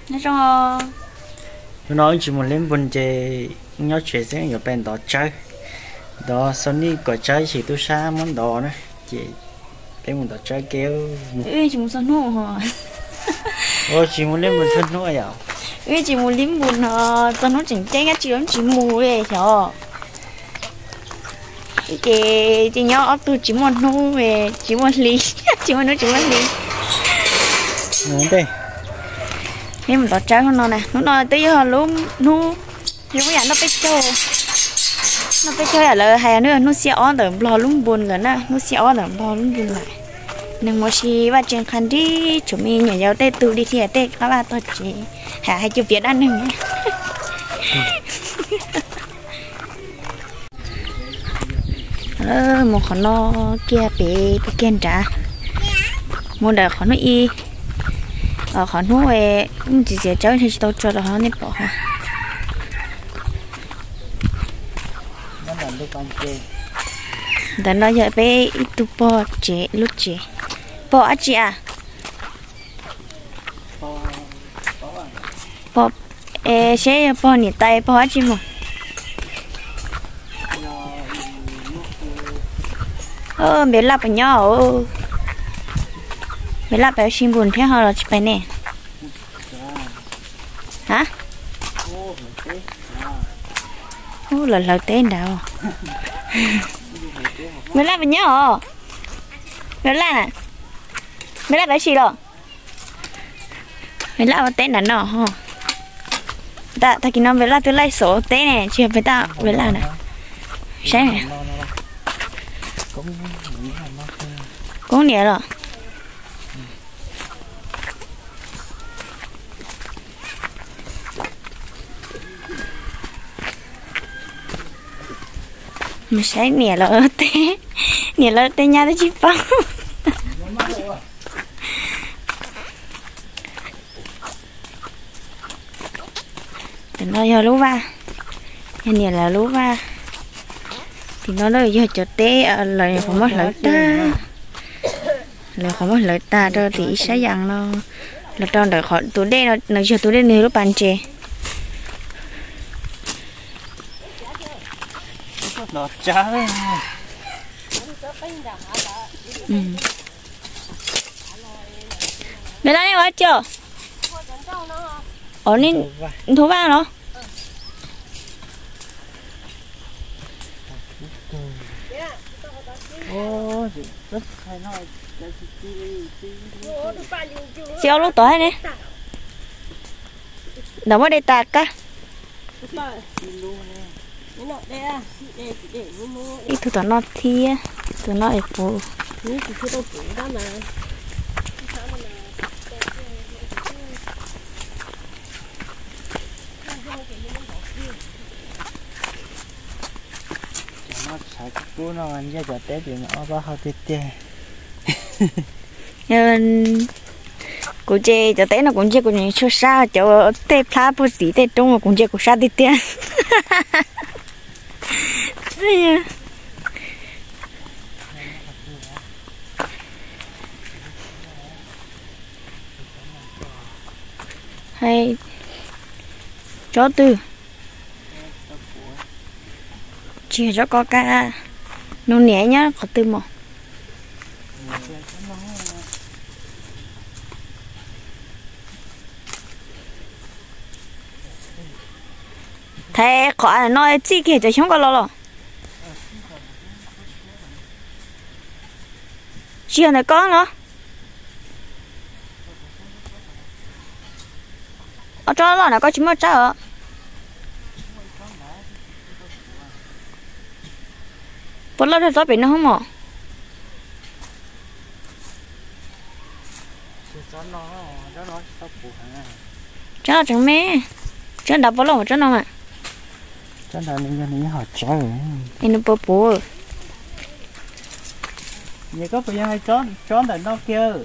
Nyob zoo. Hnub no wb tsis mus li npun ces nyob tsev xwb, yuav peb ntov tsawb, ntov xau nij kom tsawb ib sim tub sab muab ntov na, ces peb mus ntov tsawb ke. Wb tsis mus txog hnub, ua tsis mus li npun txog hnub yom. Wb tsis mus li npun no, txog hnub tseem ceeb tsis tsis mus li xyov. Ces ces nyob ob tug tsis muaj hnub, tsis muaj hli, tsis muaj hnub tsis muaj hli. Peb mus ntov tsawb hnub no na, hnub no twb yog lub hnub, yog muaj yam noj peb caug, noj peb caug yam lawv hais hnub, hnub xiab ob ntawm Nplog lub npun lawm na, hnub xiab ob ntawm Nplog lub npun lawm. Neeg mus si vaj tsev qha nrib, tsuas me nyuam yaus tej tug li thiaj tej qab vaj tog tsev, hais hais cua piav dab neeg. Mus qhov no kiag pem, pem kiag nrad, mus ntawm qhov hnub i, qhov hnub mus txiav txiav tsawb ntshe tsis tau tso rau hauv nej pom. Ntawm no yog peb ib tug pog tsev lub tsev. Pog dab tsi a? Pog, seb yog pog niam tais pog dab tsi mus. Npe Laj puas nyob? Npe Laj pem ua si npun thiab ho los tsis pem ne? Ha, lawv hlawv teb nrad. Npe Laj puas nyob os? Npe Laj na, Npe Laj pem ua si los? Npe Laj ua teb nrad no. Tag kis no Npe Laj twb laij xov teb ne, tsis yog peb tab Npe Laj na. Saib, Koob niam los. Mus saib niam lawv teb, niam lawv teb nyab twb tsis paub. Tam no yog lub vaj, yog niam lawv lub vaj. Tim no yog cov teb lawv qhov muab hlawv tag, lawv qhov muab hlawv tag rau tim ib sab yas no, los rau ntawm qhov tus dej no, nws yog tus dej nws lub pas ntses. Npe Laj nej ua cas? Os, nej nthuav vaj los? Txiav ob lub tod ne. Ntawm muab de tas kab. Ib tug tom no thiab, tus no es puv. Cov no tshaiv kub kub no nyiaj cov teb ces ob pab hau tiag tiag. Kuv ces cov teb no kuv ntsia kuv tseem tshua sab, cov tej plab puag tim tej roob kuv ntsia kuv sab tiag tiag. Hais tsob twg? Tsis yog tsob ko kab, nus niam nyob qhov twg mos? Thaiv qhov no txij kiag cov xyoob ko los los? Tsis yog ntawm ko los? Ob tsob loj na koj tsis muaj tsawb os. Puas loj rau tsob pem no mos? Tsob no tseem me, tsob nrad puas loj mas tsob no mas. Tsob nrad nws yog nws hom tsawb. Es nws puas puv? Koj puas yog hais tsob ntawm no kiag?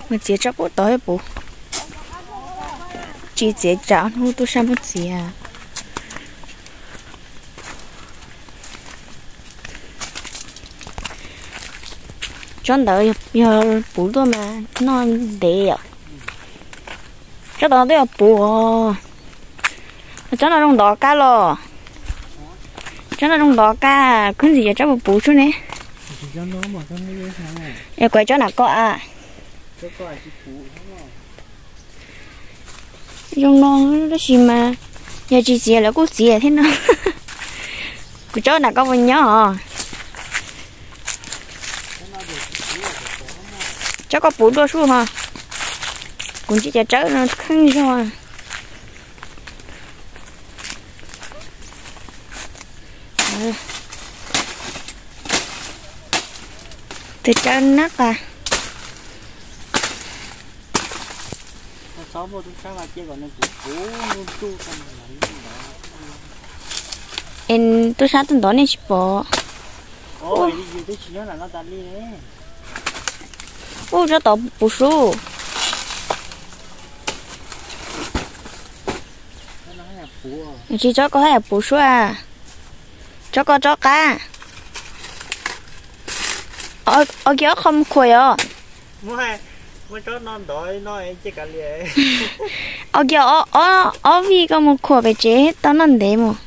Mus txiav tsob pub tod puv. Tsis txiav tsam hnub tub sab muab txiav. Tsob ntawd yog puv tuaj mas noj ntev yom. Tsob tod twb yog puv os. Tsob no zoo ntov kab los. Tsob no zoo ntov kab, khwb ntxiv cov tsob puv puv sub ne. Es kuv tsob nam koj a. Zoo no tab sis mas yog tsis txiav lawv kuj txiav thiab no. Kuv tsob nam koj puas nyob os? Tsob koj puv dua sub ho. Kuv ntsib cov tsawb no kheej zog. Tus tsawb nab qa. Es tub sab tuaj ntov nej tsis pom. Ub, tsob tod puv sub. Tsis tsob koj haj yam puv sub a. Tsob koj tsob qab. Os, kiag ob qho mus khuam yom. Os, kiag ob vij koj mus khuam pem tsev tau noj ntev mus.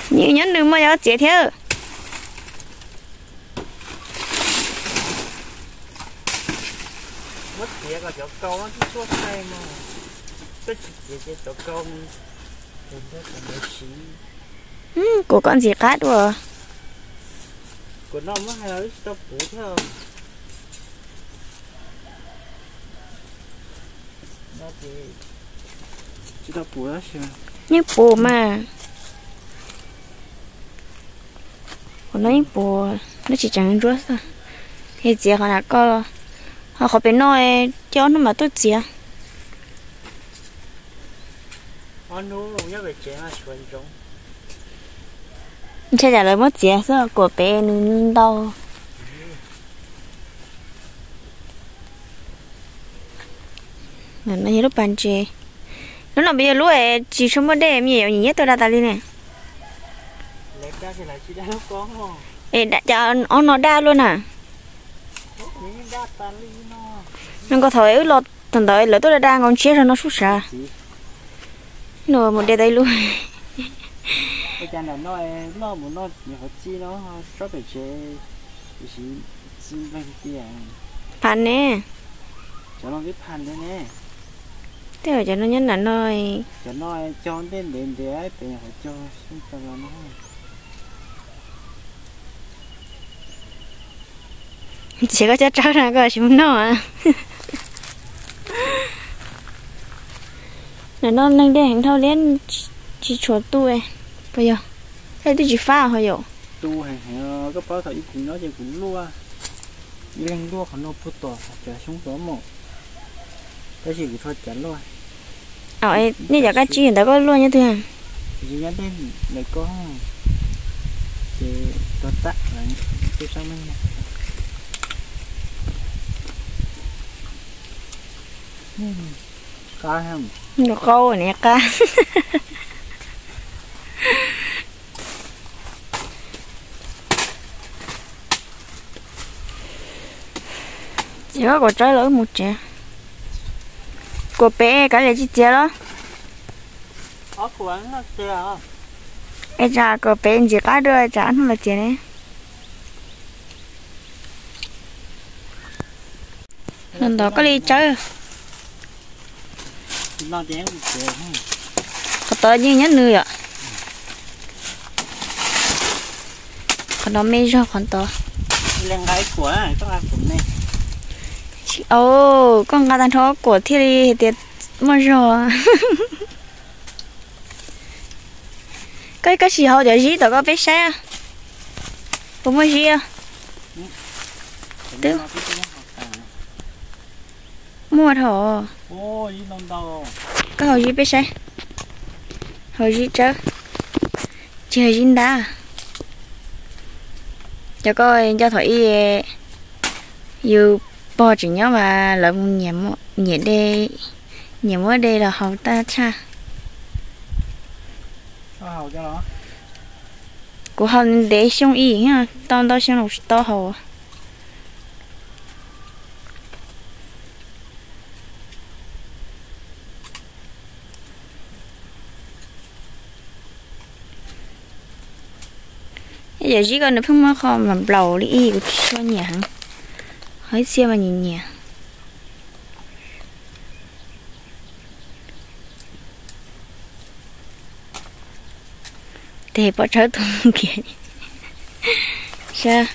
Nws nyob nws mas yog txiav thiab. Muab txiav kom cov kau no tib suab thaij mas, koj tsis txiav ces cov kau, kuv koj ntxim qab dua. Kuv no muab hais los tsis tau puv thiab. Yeej puv mas. Qhov no yeej puv, no tsis tseem ntsuab xwb. Es txiav qhov na koj, ho qhov pem no, coj ob hnub mam tuaj txiav. Ntshai tsam lawv muab txiav xwb, kuam pem nws ntau. No yog lub pas ntses. Lub no puas yog lub tsis tshua muaj dej, me nyuam yaus nyiam nyiam tuaj da tas li ne? Es cas ob no daj luaj na. No nkaus thaum wb los thaum ntawd lawv tuaj da da nkaus ntshiab zog no sub sav. No mus de tau ib lub. Cas nram no loj mus noj qhov txij no, tsob pem tsev, tiam sis txi npleeg tiag. Phav ne. Cov no twb phav ntev ne. Tej cov no nyob nram no. Cov no cog ntej ntev ntev pem qhov cog xyoob tag los no. Txiav koj cov tsawb no koj tsis mus noj. Nim no neeg dej heev dhau li, tsis tshua tu, puas yog? Tej twb tsis fab ho yom. Tu heev heev, koj paub thaum ub kuv nyob ces kuv luaj, ib leeg luaj qhov no puag tom cov xyoob tod mom, tab sis kuv rho cav luaj. Nej cov kab tsib ntawd koj luaj nyob twg? Tsis nyob tej ntawm koj, ces rho tag, tub sab me nyuam. Qab, qau ne qab. Ces koj kuam tsawb los wb mus tsev. Kuam pem kav liam tsis txiav los? Es tsam kuam pem ntxim qab dua tsam ob hnub los txiav ne. Los ntov koj li tsawb. Qhov tod yeej nyob nws yom. Qhov no me zog qhov ntawd. Koj nqa tag nrho kuam thiaj li hais tias muaj zog. Koj, koj sim haus cov zib tom koj peb saib. Puas muaj zib? Twb muaj dhau. Koj haus zib peb saib. Haus zib tsawb, tsis haus zib ntab. Cov koj nco thaum ub yus pog tseem nyob mas lawv mus nyiam de, nyiam muab de los haus taj tshaj. Kuv haus ntev xyoo ib tau ntau xyoo los tsis tau haus. Yam zib ko nws pheej muaj qhov nplaum li ib, kuv tsis tshua nyiam heev. Ho ib txhia mas nyiam nyiam. Tes pob tsawb tu kiag. Saib.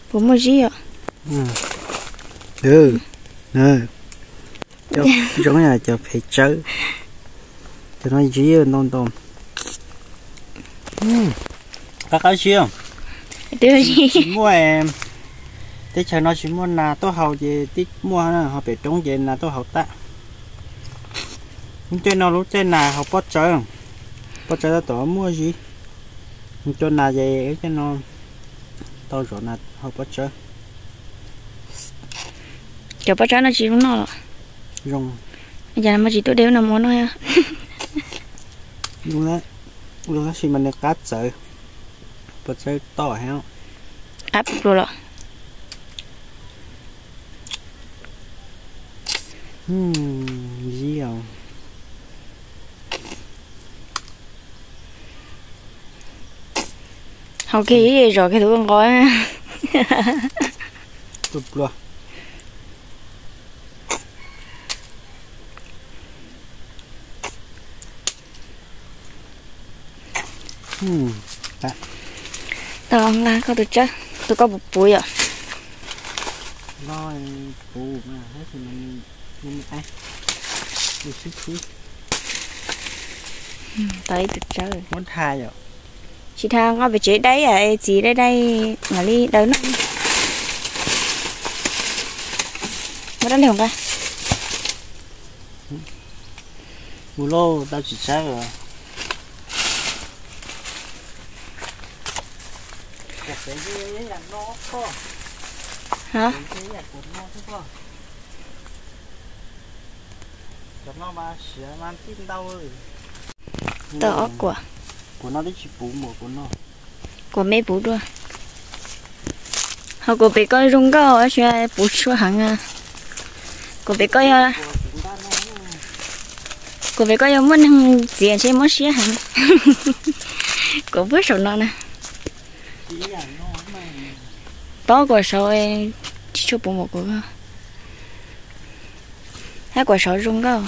Puas muaj zib os? Zoo yam cov phem tsawb. Cov no zib ntau ntau. Qab qab zib. Tsis muaj, teb chaws no tsis muaj nas tuaj haus ces twb muaj, ho pem roob ces nas tuaj haus tag. Lub caij no lub caij nas haus pob tsawb, pob tsawb tab tom muaj zib. Cua nas ces lub caij no tau zov nas haus pob tsawb. Cov pob tsawb no tsis zoo noj los? Zoo. Cas muaj tsis tuaj de no mus noj? Zoo tab sis mas nws qab txawv, pob tsawb toj heev. Qab pluas los? Zib os. Haus kiag ib zom kiag tus nqo. Tau nqa koj tus tsawb, tus koj puv puv yom. Tau ib tus tsawb. Tsis tas nqa pem tsev dai, txiv dai dai mam li daws noj. Muab dab lig nqa. Mus lauj, tau tsis tsawb. Tau ob kuam. Kuam me puv dua. Ho kuam pem koj zoo nkauj, puv tshua heev. Kuam pem koj yog, kuam pem koj yog muaj neeg txiav ntshe mob siab heev. Kuam puag saum no na. Paub kuam saud tsis tshua puv npaum kuam. Hab kuam saud zoo nkauj.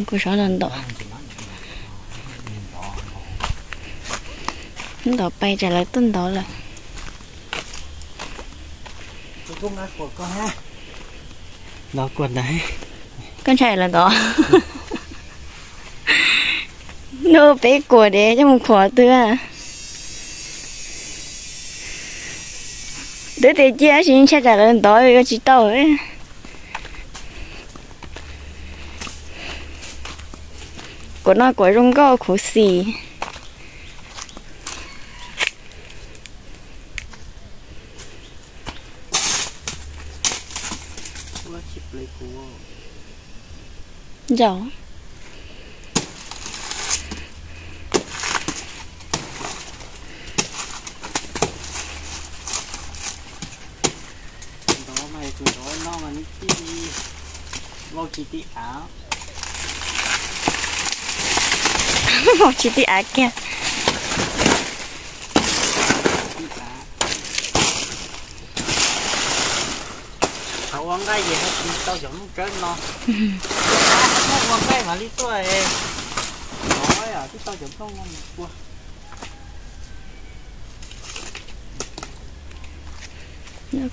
Kuam saud ntau ntau. Ntov pais tsam lawv tuaj ntov lawm. Ntov kuam ntag. Koj ntshai lawv ntov? Nug peb kuam diam coj mus khuam twg? Twb tias ciaj tab sis ntshai tsam lawv ntov yuav tsis tau. Kuam no kuam zoo nkauj khuv xim. Ntsaum. Ntov mas tus ntov no mas nws tij vau tsis tij av. Vau tsis tij av kiag. Thaum ua nqaij ces tsis tau cov nplooj tsawb no. Muab ua nqaij mam li tuaj. Ov, twb tau cov nplooj no mus ua.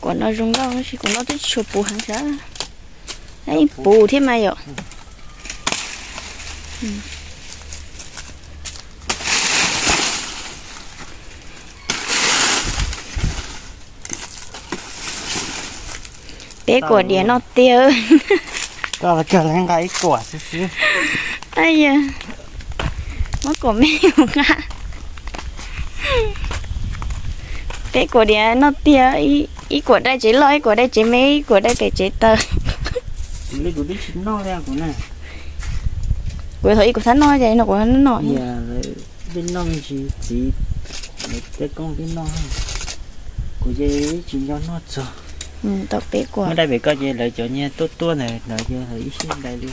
Kuam no zoo nkauj tab sis kuam no twb tsis tshua puv heev thiab. Puv thiab mas yom. Peb kuam diam noj tiag. Koj kawg nqa ib kuam xwb xwb. Muab kuam me mus nqa. Peb kuam diam noj tiag ib. Ib kuam dai tsev loj, ib kuam dai tsev me, ib kuam dai pem tsev taw. Kuv li kuv twb tsis noj li kuv na. Kuv thaum ub kuv txhob noj ces no kuv noj. Tej noj me ntsis txiv, tej koob twb noj. Kuv ces tsis nco noj txog. Tau peb kuam. Muab dai pem koj ces lawv cov nyiaj tuaj tuaj ntawd lawv ces lawv ib sij dai li.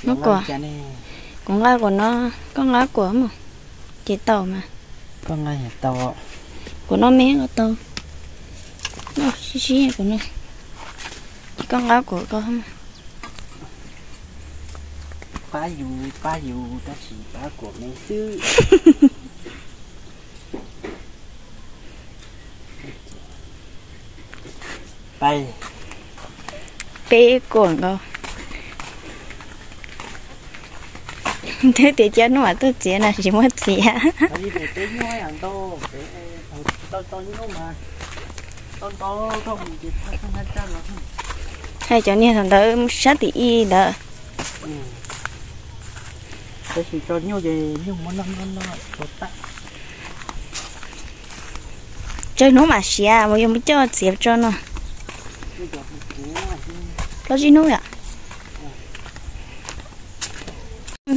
Muab kuam. Kuv nqa kuam no, koj nqa kuam mus. Ces tau mas. Koj nqa tau. Kuam no me nqa tau. Noj sib sib kuam no. Ces koj nqa kuam koj. Pab yus, pab yus tab sis pab kuam me xwb. Peb kuam nkaus. Twb tias cov hnub mam tuaj txiav no tsis muab txiav. Hais cov niag thaum ntawd sab tim ib ntawd. Tab sis tso nyuj ces nyuj muab noj noj noj tag. Tsawg hnub mam siav mus yuav mus coj txiav tso no. Plaub tsib hnub yom.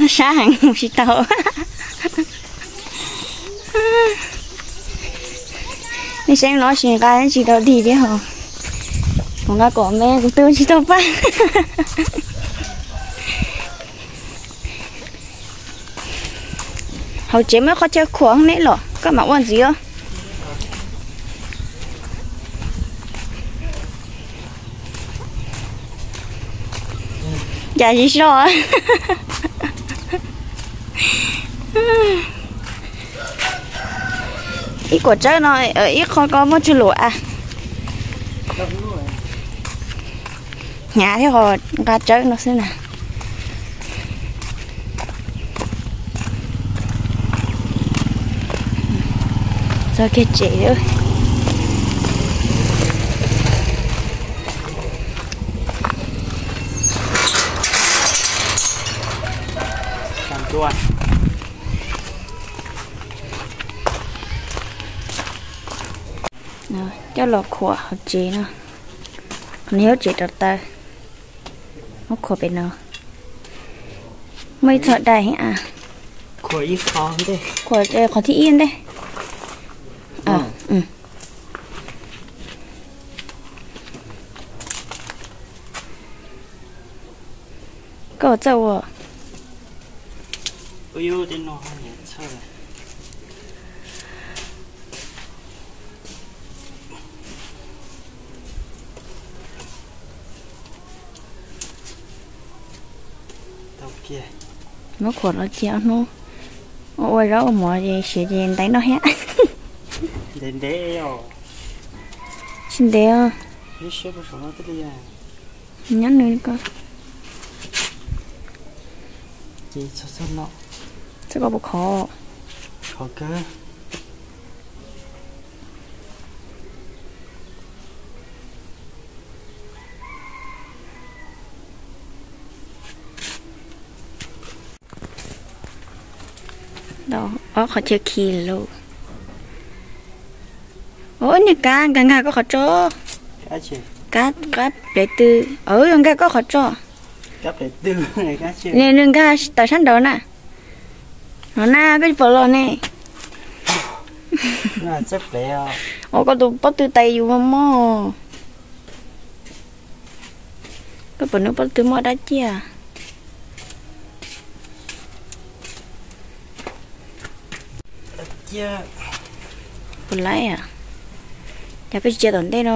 Sab heev mus tsis tau. Nej saib no tsis nqa tsis tau dig thiab hos. Kuv nqa kom me kuv twb tsis tau paj. Hauv tsev muaj qhov chaw khuam neb los koj mam ua ntxiv os. Cas tsis so. Ib kuam tsawb no, ib qho ko muaj tsawg lus a? Hnyav thiab ho nqa tsawb no xwb na. Txog kiag tsev. Coj los khuam hauv tsev no. Qhov no yog tsev rau taw. Muab khuam pem no. Muaj ib txoj dai a. Khuam qhov thib ib ntej. Koj txawj ua. Muab khuam los cia ob hnub. Ua ua zaub ua mov ces siav ces ntev noj thiab. Tsis ntev. Nyob nws ko. Txoj ko puas khov? Ob qhov chaw khi lauj. Ub, niag kab, nkag nkag koj qhov tso. Kab, kab plev tw. Nkag koj qhov tso. Nws nkag tawm sab nraud na. No na peb pom los ne. Ua koj tus pob tw tais yus mos mos. Koj pom nws pob tw muaj dab tsi? Puas laib? Cas peb tsis cia tom ntej no.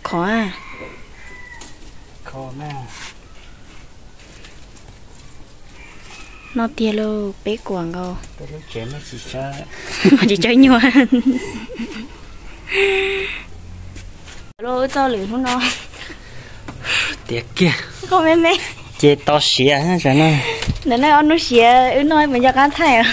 Khov. Noj tiag lauj, peb kuam nkaus. Tsis tsaib nyuag. Los wb txoj lwm hnub no. Tiag kiag. Koj me me. Ces tau siav no. Ntawm no ob hnub siav wb noj mus nco qab thaij os.